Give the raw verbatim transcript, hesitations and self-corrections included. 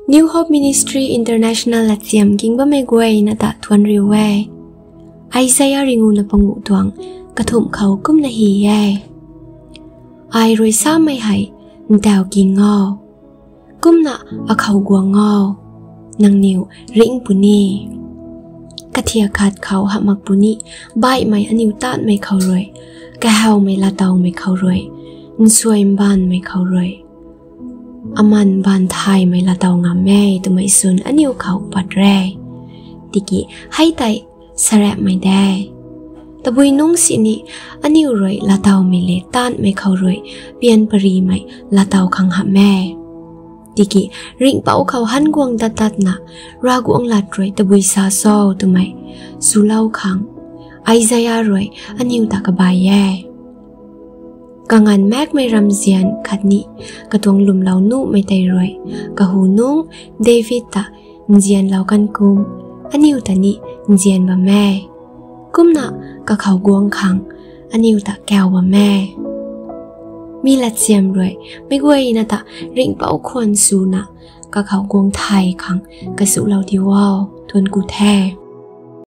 New Hope Ministry International latsiam ging bammei guayna ta thuanc riu e. Isaiah ringuna panguh tuang kathumh khou kumna hy e: Ai rui samei hei, ntauh ging o, kumna akhou guang o, nangniw ringh puni. Kathiak khat khou hamh mak puni, baihmei aniw taanhmei khou rui, kahawmei laatowmei khou rui, nsuai mbaanvmei khou rui, aman mbaanv thaymei laatow ngam e twmei swn aniw khou pat re. Tiki hei tei sarapmei de. Tabui nungc sini aniw rui laatowmei le taanhmei khou rui pian parimei laatow khang hamh e. Tiki ringhpouc khou han guang dat datna, Ravguangc lat rui tabui sa cho twmei swlou khang Isaiah rui aniw ta kabay e. Kanganv maekmei ramzian khatni katuang lwmlou nuhmei tei rui, kahu nungc David ta nzianlou kan kum, aniw ta ni nzian bam e. Kumna kakhou guang khang aniw ta kauc bam e. Mi latsiam rui meic guayna ta ringhpouc khwan swna kakhou guang thay khang kasuhlou diu o. Thuanc ku the.